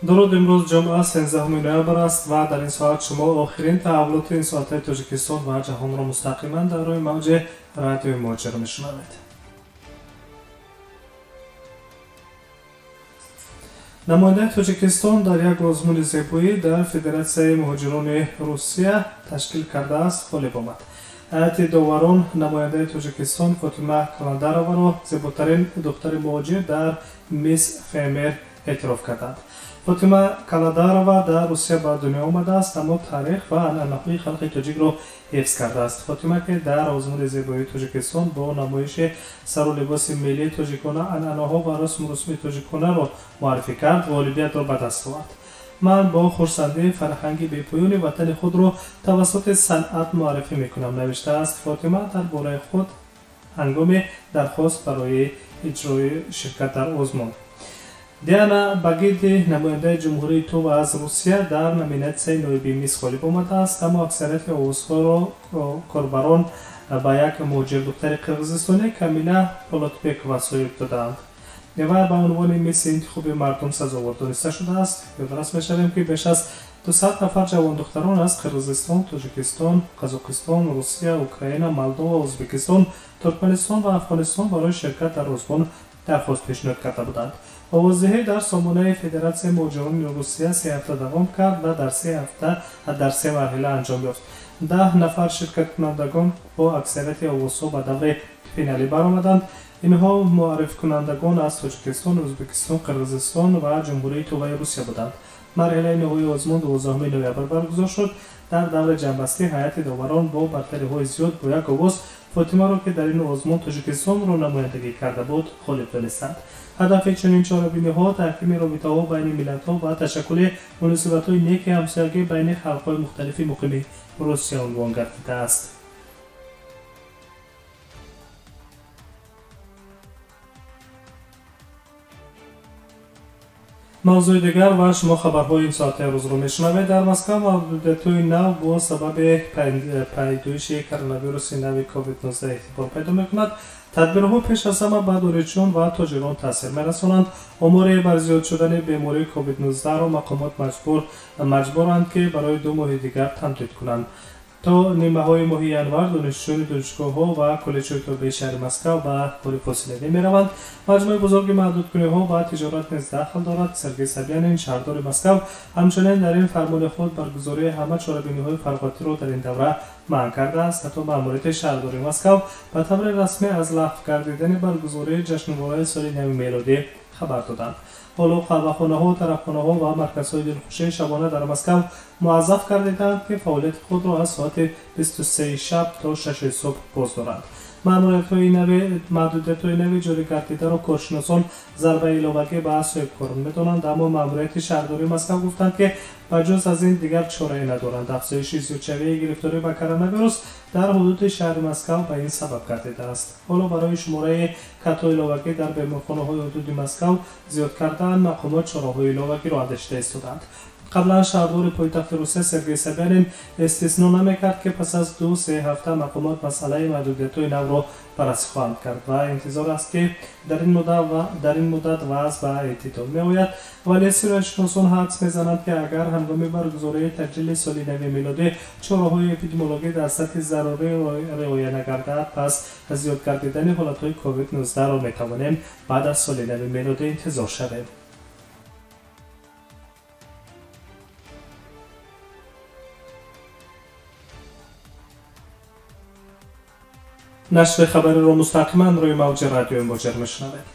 Дуруд, имрӯз ҷумъа 13 ноябр аст ва дар ин соат шумо охирин таҳаввулоти ин соатаи Тоҷикистон ва ҷаҳонро мустақиман дар рӯи мавҷи радиои Муҳоҷир мешунавед. Намояндаи Тоҷикистон дар як озмуни зебоӣ дар Федератсияи муҳоҷирони Русия ташкил кардааст ғолиб омад. Ҳайати доварон намояндаи Тоҷикистон Фотима Каландароваро зеботарин духтари муҳоҷир дар Мисс ФМР эътироф карданд. Фотима Каладарова дар Русия ба дунё омадааст, аммо таърих ва анъанаҳои халқи тоҷикро ҳифз кардааст. Фотима, ки дар озмуни зебоии Тоҷикистон бо намоиши сару либоси миллии тоҷикона анъанаҳо ва расму русуми тоҷиконаро муаррифӣ кард, ғолибиятро ба даст овард. Ман бо хурсандӣ фарҳанги бепоёни ватани худро тавассути санъат муаррифӣ мекунам, навиштааст Фотима дар бораи худ ҳангоми дархост барои иҷрои ширкат дар озмун. Диана Багиди, намояндаи Ҷумҳурии Тува аз Русия, дар номинатсияи ноиби мисс ғолиб омадааст, аммо аксарияти овозҳоро корбарон ба як муҳоҷирдухтари қирғизистонӣ Камила Болотбекова соҳиб додаанд ва ба унвони мисси интихоби мардум сазовор дониста шудааст. Ёдрас мешавем, ки беш аз 200 нафар ҷавондухтарон аз Қирғизистон, Тоҷикистон, Қазоқистон, Русия, Украина, Молдова, Ӯзбекистон, Туркманистон ва Афғонистон барои ширкат дар озмун дархост пешниҳод карда буданд. Овоздиҳӣ дар сомонаи Федератсияи муҳоҷирони Русия 3 ҳафта давом кард ва дар 3 ҳафта дар се марҳила анҷом ёфт. 10 нафар ширкаткунандагон бо аксарияти овозҳо ба давраи финалӣ баромаданд. Инҳо муаррифкунандагон аз Тоҷикистон, Ӯзбекистон, Қирғизистон ва Ҷумҳурии Туваи Русия буданд. Марҳилаи ниҳоии озмун 12 ноябр баргузор шуд. Дар давраи ҷамъбастӣ ҳайати доварон бо бартариҳои зиёд бо як овоз Фотимаро, ки дар ин озмун Тоҷикистонро намояндагӣ карда буд, ғолиб донистанд. Ҳадафи чунин чорабиниҳо таҳкими робитаҳо байни миллатҳо ва ташаккули муносибатҳои неки ҳамсоягӣ байни халқҳои мухталифи муқими Русия унвон гардидааст. Мавзӯи дигар ва шумо хабарҳои ин соатаи рӯзро мешунавед. Дар Москва маҳдудиятҳои нав бо сабаби пайдоиши коронавируси нави COVID-19 эътибор пайдо мекунад. Тадбирҳо пеш аз ҳама ба донишҷӯён ва тоҷирон таъсир мерасонанд. Омори бар зиёд шудани бемории COVID-19-ро мақомот маҷбуранд, ки барои 2 моҳи дигар тамдид кунанд. То нимаҳои моҳи январ донишҷӯёни донишгоҳҳо ва коллеҷҳои тобеи шаҳри Москва ба кори фосилавӣ мераванд. Маҷмӯи бузурги маҳдудкуниҳо ба тиҷорат низ дахл дорад. Сергей Собянин, шаҳрдори Москва, ҳамчунин дар ин фармони худ баргузории ҳама чорабиниҳои фарғотиро дар ин давра манъ кардааст. Ҳатто маъмурияти шаҳрдори Москва ба таври расмӣ аз лағв гардидани баргузории ҷашнвораи соли нави мелодӣ хабар доданд. Ҳоло қаҳвахонаҳо, тарабхонаҳо ва марказҳои дилхушии шабона дар Москва муаззаф гардидаанд, ки фаъолияти худро аз соати 23 шаб то 6 субҳ боз доранд. Маҳдудиятҳои нави ҷорӣ гардидаро коршиносон зарбаи иловагӣ ба соҳибкорон медонанд, аммо маъмурияти шаҳрдории Москва гуфтанд, ки ба ҷуз аз ин дигар чорае надоранд. Афзоиши зиёдшавии гирифторӣ ба коронавирус дар ҳудуди шаҳри Москва ба ин сабаб гардидааст. Ҳоло барои шумораи катҳои иловагӣ дар беморхонаҳои ҳудуди Москва зиёд кардаанд, мақомот чораҳои иловагиро андешида истодаанд. Қаблан шаҳрдори пойтахти Русия Сергей Собянин истисно намекард, ки пас аз 2-3 ҳафта мақомот масъалаи маҳдудиятҳои навро баррасӣ хоҳанд кард ва интизор аст, ки дар ин муддат вазъ ба эътидол меояд. Вале сиёсатшиносон ҳадс мезананд, ки агар ҳангоми баргузории таҷлили соли нави мелодӣ чораҳои эпидемиологӣ дар сатҳи зарурӣ риоя нагардад, пас зиёд гардидани ҳолатҳои COVID-19-ро метавонем баъд аз соли нави мелодӣ интизор шавем. Нашри хабариро мустақиман рӯи мавҷи радиои Муҳоҷир мешунавед.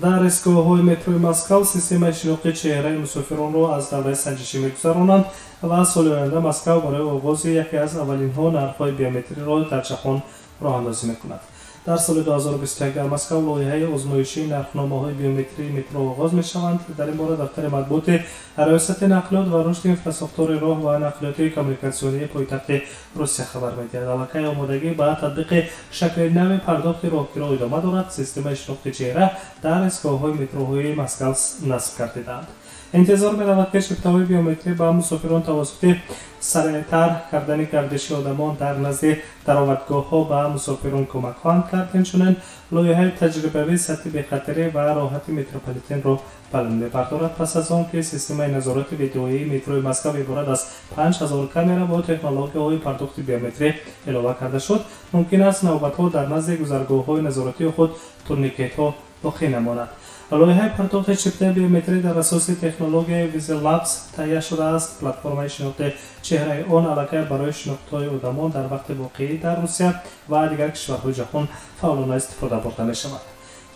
Дар истгоҳҳои метрои Москва системаи шинохти чеҳраи мусофиронро аз давраи санҷишӣ мегузаронанд ва соли оянда Москва барои оғози яке аз аввалинҳо нархҳои биометриро дар ҷаҳон роҳандозӣ мекунад. Дар соли 2021 дар Москва лоиҳаи озмоишии нархномаҳои биометрии метро оғоз мешаванд. Дар ин бора дафтари матбуоти Раёсати нақлиёт ва рушди инфрасохтори роҳ ва нақлиёти коммуникатсионии пойтахти Русия хабар медиҳад. Аллакай омодагӣ ба татбиқи шакли нави пардохти роҳкиро идома дорад. Системаи шинохти чеҳра дар истгоҳҳои метроҳои Москва насб гардидаанд. Интизор меравад, ки шифтаҳои биометрӣ ба мусофирон тавассути сареътар кардани гардиши одамон дар назди даровардгоҳҳо ба мусофирон кӯмак хоҳанд кард. Инчунин лоиҳаи таҷрибавии сатҳи бехатарӣ ва роҳати метрополитенро баланд мебардорад. Пас аз он ки системаи назорати видеоии метрои Москва иборат аз 5000 камера бо технологияҳои пардохти биометрӣ илова карда шуд, мумкин аст навбатҳо дар назди гузаргоҳҳои назоратии худ турникетҳо боқӣ намонад. Лоиҳаи пардохти чиптаи биометрӣ дар асоси технологияи Vision Labs таҳия шудааст. Платформаи шинохти чеҳраи он аллакай барои шинохтҳои одамон дар вақти воқеӣ дар Русия ва дигар кишварҳои ҷаҳон фаъолона истифода бурда мешавад.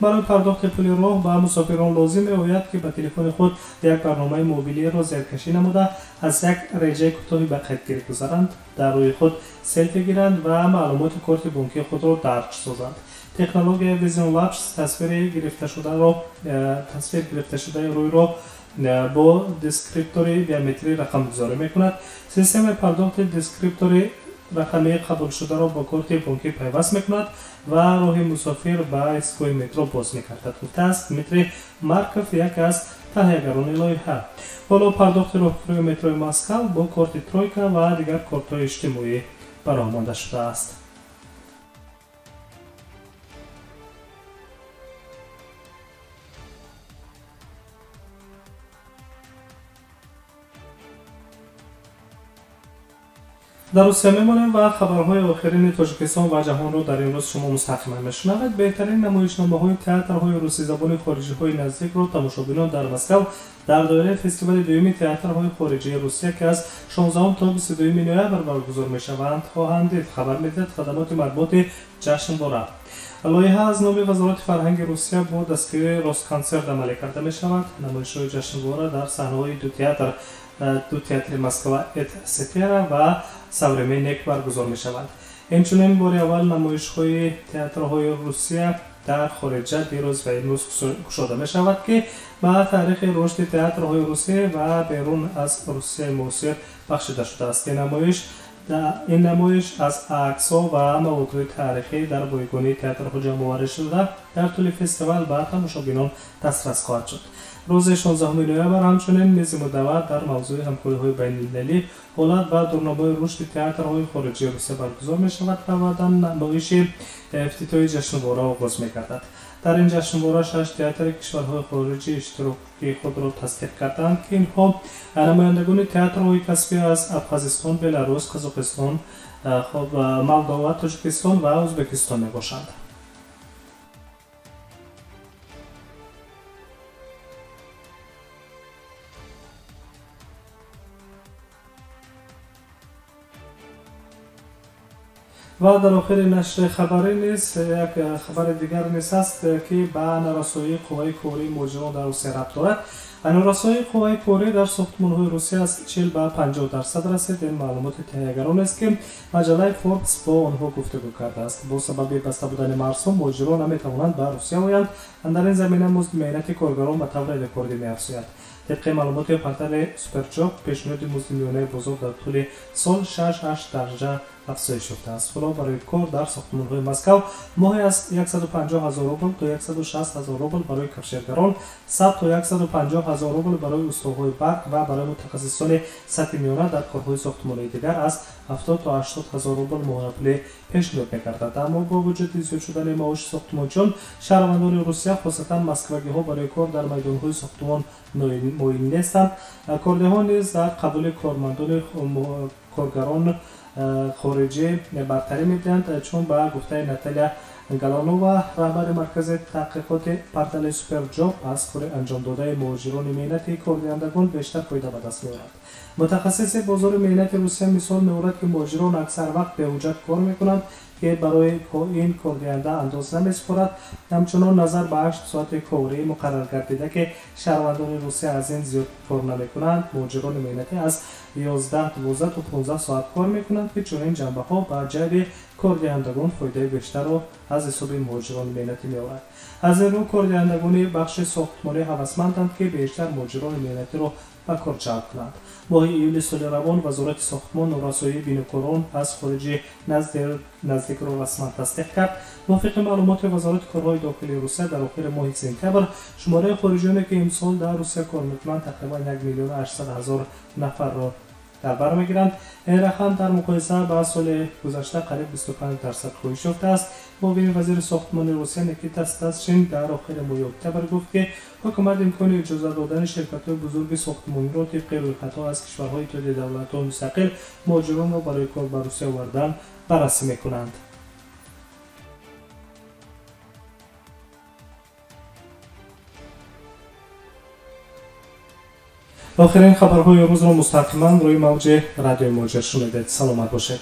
Барои пардохти пули роҳ ба мусофирон лозим меояд, ки ба телефони худ як барномаи мобилиро зеркашӣ намуда, аз як реҷаи кӯтоҳи ба қайдгирӣ гузаранд, дар рӯи худ селфи гиранд ва маълумоти корти бонкии худро дарҷ созанд. Технологияи Vision Labs тасвири гирифташудаи рӯйро бо дескриптори биометрӣ рақамгузорӣ мекунад. Системаи пардохти дескриптори рақамии қабулшударо бо корти бонкӣ пайваст мекунад ва роҳи мусофир ба истгоҳи метро боз мекардад, гуфтааст Дмитрий Марков, яке аз таҳиягарони лоиҳа. Ҳоло пардохти роҳкирои метрои Москва бо корти Тройка ва дигар кортҳои иҷтимоӣ ба роҳ монда шудааст. Дар Русия мемонем ва хабарҳои охирини Тоҷикистон ва ҷаҳонро дар ин рӯз шумо мустақиман мешунавед. Беҳтарин намоишномаҳои театрҳои русизабони хориҷиҳои наздикро тамошобинон дар Москав дар доираи фестивали дуюми театрҳои хориҷии Русия, ки аз 16 то 22 ноябр баргузор мешаванд, хоҳанд дид, хабар медиҳад хадамоти матбуоти ҷашнвора. Лоиҳа аз номи Вазорати фарҳанги Русия бо дастгирии Росконсерт амалӣ карда мешавад. Намоишҳои ҷашнвора дар саҳнаҳои ду театри Москва Эт-Сетера ва Современник баргузор мешаванд. Инчунин бори аввал намоишҳои театрҳои Русия дар хориҷа дирӯз ва имрӯз кушода мешавад, ки ба таърихи рушди театрҳои Русия ва берун аз Русияи муосир бахшида шудааст. Ин намоиш аз аксҳо ва маводҳои таърихӣ дар бойгонии театрҳо ҷамъоварӣ шуда, дар тӯли фестивал ба тамошобинон дастрас хоҳад шуд. Рӯзи 16 ноябр ҳамчунин мизи мудаввар дар мавзӯи ҳамкориҳои байналмилалӣ, ҳолат ва дурнамои рушди театрҳои хориҷии Русия баргузор мешавад ва баъдан намоиши ифтитоҳи ҷашнвора оғоз мегардад. Дар ин ҷашнвора 6 театри кишварҳои хориҷӣ иштироки худро тасдиқ карданд, ки инҳо намояндагони театрҳои касбӣ аз Абхазистон, Беларус, Қазоқистон, Молдова, Тоҷикистон ва Ӯзбекистон мебошанд. Ва дар охири нашри хабарӣ низ як хабари дигар низ ҳаст, ки ба нарасоии қувваи кории муҳоҷирон дар Русия рабт дорад. Нарасоии қувваи корӣ дар сохтмонҳои Русия аз 40 ба 50% расид. Ин маълумоти таҳиягарон аст, ки маҷаллаи Forbes бо онҳо гуфтугӯ кардааст. Бо сабаби баста будани марзҳо муҳоҷирон наметавонанд ба Русия оянд. Дар ин замина музди меҳнати коргарон ба таври рекордӣ меафзояд. Тибқи маълумоти портали Суперҷоб, пешниҳоди музди миёнаи бозор дар тӯли сол 6-8 дараҷа афзоиш ёфтааст. Ҳоло барои кор дар сохтмонҳои Москав моҳе аз 150 ҳазор рубл то 160 ҳазор рубл барои кафшергарон, 100 то 150 ҳазор рубл барои устоҳои барқ ва барои мутахассисони сатҳи миёна дар корҳои сохтмонии дигар аз 70 то 80 ҳазор рубл моҳонапулӣ пешниҳод мегардад. Аммо бо вуҷуди зиёд шудани маоши сохтмончиён, шаҳрвандони Русия, хосатан москвагиҳо, барои кор дар майдонҳои сохтмон моил нестанд. Кордиҳон низ дар қабули кормандони коргарон хориҷӣ бартарӣ медиҳанд, чун ба гуфтаи Наталия Галанова, раҳбари маркази таҳқиқоти портали Суперҷоб, аз кори анҷомдодаи муҳоҷирони меҳнати кордиҳандагон бештар фоида ба даст меорад. Мутахассиси бозори меҳнати Русия мисол меорад, ки муҳоҷирон аксар вақт беҳуҷҷат кор мекунанд, ки барои ин кордиҳанда андоз намесупорад. Ҳамчунон назар ба 8 соати корӣ муқаррар гардида, ки шаҳрвандони Русия аз ин зиёд кор намекунанд, муҳоҷирони меҳнатӣ аз 11, 12 то 15 соат кор мекунанд, ки чунин ҷанбаҳо ба ҷайби кордиҳандагон фоидаи бештарро аз ҳисоби муҳоҷирони меҳнатӣ меорад. Аз ин рӯ кордиҳандагони бахши сохтмонӣ ҳавасманданд, ки бештар муҳоҷирони меҳнатиро ба кор ҷалб кунанд. Моҳи июли соли равон Вазорати сохтмон норасоии бинокорон аз хориҷи наздикро расман тасдиқ кард. Мувофиқи маълумоти Вазорати корҳои дохилии Русия, дар охири моҳи сентябр шумораи хориҷиёне, ки имсол дар Русия кор мекунанд, тақрибан 1 800 000 нафарро дар бар мегиранд. Ин рақам дар муқоиса ба соли гузашта қариб 25% коҳиш ёфтааст. Муовини вазири сохтмони Русия Никита Стасшин дар охири моҳи октябр гуфт, ки ҳукумат имкони иҷоза додани ширкатҳои бузурги сохтмониро тибқи рӯйхатҳо аз кишварҳои Иттиҳоди давлатҳои мустақил муҳоҷиронро барои кор ба Русия овардан баррасӣ мекунанд. Охирин хабарҳои рӯзро мустақиман рӯи мавҷи радиои Муҳоҷир шунидед. Саломат бошед.